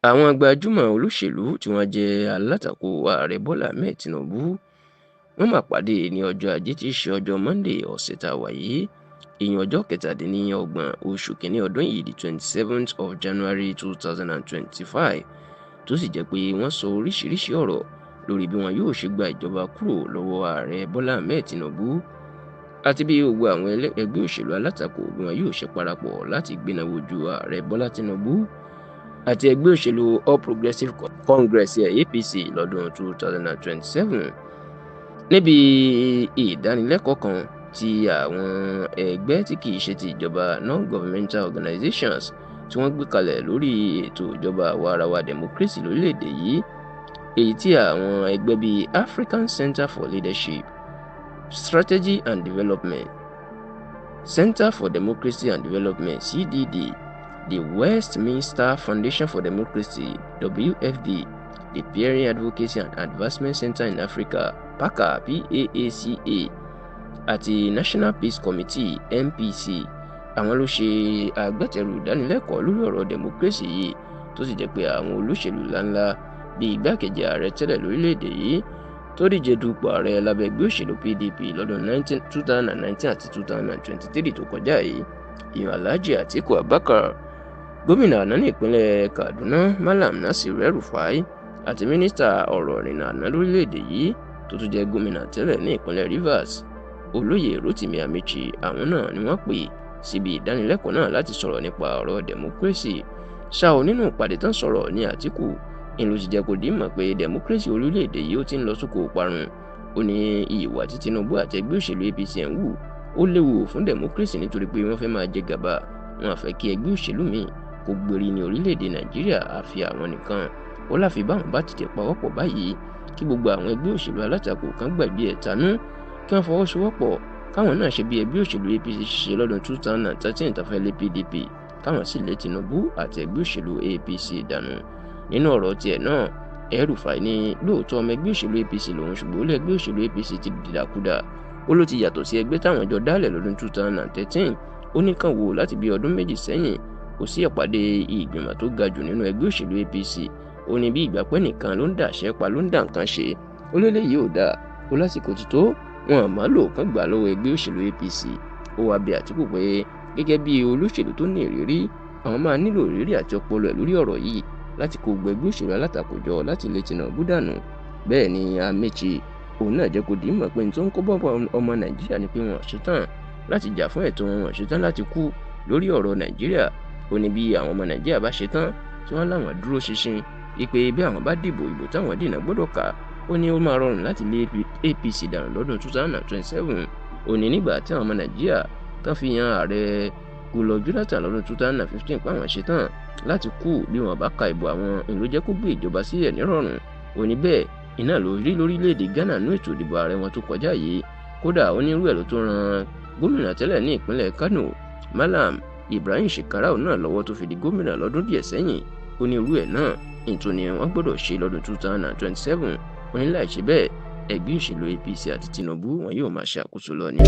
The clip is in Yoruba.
Àwọn gbajúmọ̀ olóṣèlú tí wọ́n jẹ́ alátakò Ààrẹ Bọ́lá Ahmed Tinubu, wọ́n máa pàdé ní ọjọ́ Ajé tí í ṣe ọjọ́ Monday ọ̀sẹ̀ tá a wà yìí, ìyẹn ọjọ́ 27 oṣù kínní ọdún yìí, the 27th of January 2025, tó sì jẹ́ pé wọ́n sọ oríṣiríṣi ọ̀rọ̀ lórí bí wọn yóò ṣe gba ìjọba kúrò lọ́wọ́ Ààrẹ Bọ́lá Ahmed Tinubu àti bí gbogbo àwọn ẹgbẹ́ òṣèlú alátakò bí wọn yóò ṣe parapọ̀ láti gbéná wojú Ààrẹ Bọ́lá Tinubu àti ẹgbẹ́ òṣèlú All Progressives Congress, APC, lọ́dún 2027. Níbi ìdánilẹ́kọ̀ọ́ kan tí àwọn ẹgbẹ́ tí kìí ṣe ti ìjọba, non-governmental organizations, tí wọ́n gbé kalẹ̀ lórí ètò ìjọba àwa-arawa, democracy, lórílẹ̀‐èdè yìí, èyí tí àwọn ẹgbẹ́ bíi African Center for Leadership, Strategy and Development, Center for Democracy and Development, CDD, the Westminster Foundation for Democracy, WFD, the Peering Advocacy and Advancement Center in Africa, PACA, PAACA, àti National Peace Committee, NPC, àwọn ló ṣe agbátẹrù ìdánilẹ́kọ̀ọ́ lórí ọ̀rọ̀ democracy yìí, tó sì jẹ́ pé àwọn olóṣèlú ńláńlá bíi igbákejì ààrẹ tẹ́lẹ̀ lórílẹ̀‐èdè yìí tó díje dupò ààrẹ lábẹ́ ẹgbẹ́ òṣèlú PDP lọ́dún 2019 àti 2023 tó kọjá yìí, ìyẹn Alhaji Atiku Abubakar, gómìnà àná ní ìpínlẹ̀ Kaduna, Malam Nasir El-Rufai, àti mínísítà ọ̀rọ̀ ìrìnnà àná lórílẹ̀‐èdè yìí tó tún jẹ́ gómìnà tẹ́lẹ̀ ní ìpínlẹ̀ Rivers, Olóyè Rotimi Amaechi, àwọn náà ni wọ́n pè síbi ìdánilẹ́kọ̀ọ́ náà láti sọ̀rọ̀ nípa ọ̀rọ̀ democracy. Ṣá ò, nínú ìpàdé tán sọ̀rọ̀ ní Àtíkù ìlú ti jẹ́ kó di mọ̀ pé democracy orílẹ̀-èdè yìí, ó ti ń lọ sóko parun. Ó ní ìwà tí Tinubu àti ẹgbẹ́ òṣèlú APC ń hù, ó léwu fún democracy nítorí pé wọ́n fẹ́ máa jẹ gàba, wọn fẹ́ kí ẹgbẹ́ òṣèlú míì kó gbérí ní orílẹ̀-èdè Nàìjíríà àfi àwọn nìkan. Ó láfi báwọn bá tètè pawọ́pọ̀ báyìí, kí gbogbo àwọn ẹgbẹ́ òṣèlú alátakò kan gbàgbé ẹ̀tanú, kí wọ́n fọwọ́sowọ́pọ̀, káwọn náà ṣe bí ẹgbẹ́ òṣèlú APC ṣe lọ́dún 2013 tó fẹ́ lé PDP, káwọn sì lé Tinubu àti ẹgbẹ́ òṣèlú APC dànù. Nínú ọ̀rọ̀ tiẹ̀ náà, El-Rufai ní lóòótọ́ ọmọ ẹgbẹ́ òṣèlú APC lòun, ṣùgbọ́n ó lé ẹgbẹ́ òṣèlú APC ti dìdàkudà, ó ló ti yàtọ̀ sí ẹgbẹ́ táwọn jọ dálẹ̀ lọ́dún 2013. Ó ní kàn wò, láti bí ọdún 2 sẹ́yìn, kò sí ìpàdé ìgbìmọ̀ tó ga jù nínú ẹgbẹ́ òṣèlú APC. Ó ní bí ìgbà pẹ́ nìkan ló ń dàṣẹ́ pa, ló ń dà nǹkan ṣe. Ó léléyìí ò dáa, ó lásìkò ti tó, wọn àmọ́ lò kán gbà lọ́wọ́ ẹgbẹ́ òṣèlú APC. Ó wáá bẹ Àtìkù pé gẹ́gẹ́ bí olóṣèlú tó ní ìrírí, àwọn máa nílò ìrírí àti ọpọlọ ẹ̀ lórí ọ̀rọ̀ yìí láti kó gbogbo ẹgbẹ́ òṣèlú alátakò jọ láti lé Tinubu dànù. Bẹ́ẹ̀ ni Amaechi, òun náà jẹ́ kó di mọ̀ pé ní tó ń kó bọ́ ọmọ Nàìjíríà ni pé wọn ṣetán láti jà fún ẹ̀tọ́ wọn, wọn ṣetán láti kú lórí ọ̀rọ̀ Nàìjíríà. Ó ní bí àwọn ọmọ Nàìjíríà bá ṣetán tí wọ́n láwọn dúró ṣinṣin wípé bí àwọn bá dìbò, ìbò táwọn dìnà gbọ́dọ̀ kà, ó ní ó máa rọrùn láti lé APC dànù lọ́dún 2027. Ó ní nígbà tí àwọn ọmọ Nàìjíríà tán fi yan Ààrẹ Goodluck Jonathan lọ́dún 2015 pé àwọn ṣetán láti kú bí wọn bá ka ìbò àwọn, ìlú jẹ́ kó gbé ìjọba sílẹ̀ nírọ̀rùn. Ó ní bẹ́ẹ̀ iná ló rí lórílẹ̀‐èdè Ghana ní ètò ìdìbò ààrẹ wọn tó kọjá yìí. Kódà, onírú ẹ̀ ló tó ran gómìnà tẹ́lẹ̀ ní ìpínlẹ̀ Kano, Malam Ibrahim Shekarau náà lọ́wọ́ tó fi di gómìnà lọ́dún díẹ̀ sẹ́yìn. Ó ní irú ẹ̀ náà ìtún ni wọ́n gbọ́dọ̀ ṣe lọ́dún 2027. Ó ní láì ṣe bẹ́ẹ̀, ẹgbẹ́ òṣèlú APC àti Tinubu, wọn yóò máa ṣe àkóso lọ ni.